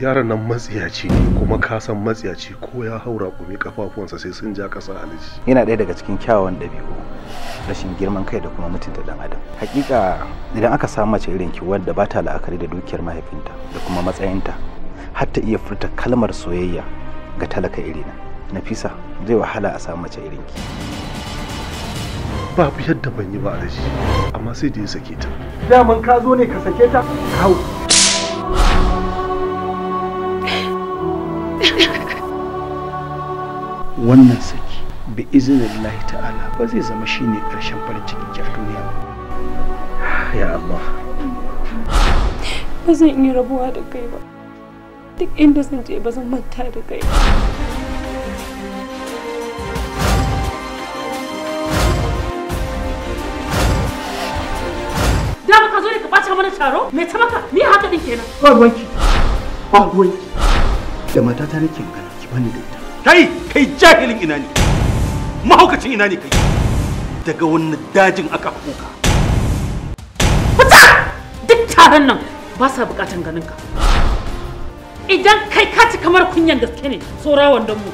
Yaron nan matsiyaci ne, kuma ka san matsiyaci ko ya haura kumi kafafuwansa sai sun ja kasa alaji. Yana ɗaya daga cikin kyawawan ɗabi'u rashin girman kai da kuma mutunta ɗan adam. Hakika idan aka samu mace irin ki wadda ba ta la'akari da dukiyar mahaifinta da kuma matsayinta har ta iya furta kalmar soyayya ga talaka irina, Nafisa, zai wahala a samu mace irin ki. Babu yadda ban yi ba alaji, amma sai da ya sake ta. Daman ka zo ne ka sake ta? Kawo. Wannan saki bi iznillahi ta'ala ba zai zama shine karshen farin cikin ki a duniya ba. Ya Allah. Ba zan iya rabuwa da kai ba. Duk inda zan je ba zan manta da kai ba. Dama ka zo ne ka ɓata mana taro? Me ta maka? Ni haka din kenan. Ba ruwanki. Ba ruwanki. Da matata nake magana, ki bani da ita. Kai, kai jahilin ina ne? Mahaukacin ina ne kai? Daga wannan dajin aka haƙo ka. Fita! Duk taron nan ba sa buƙatan ganin ka. Idan kai ka ci kamar kunyan gaske ne, tsora wandon mu.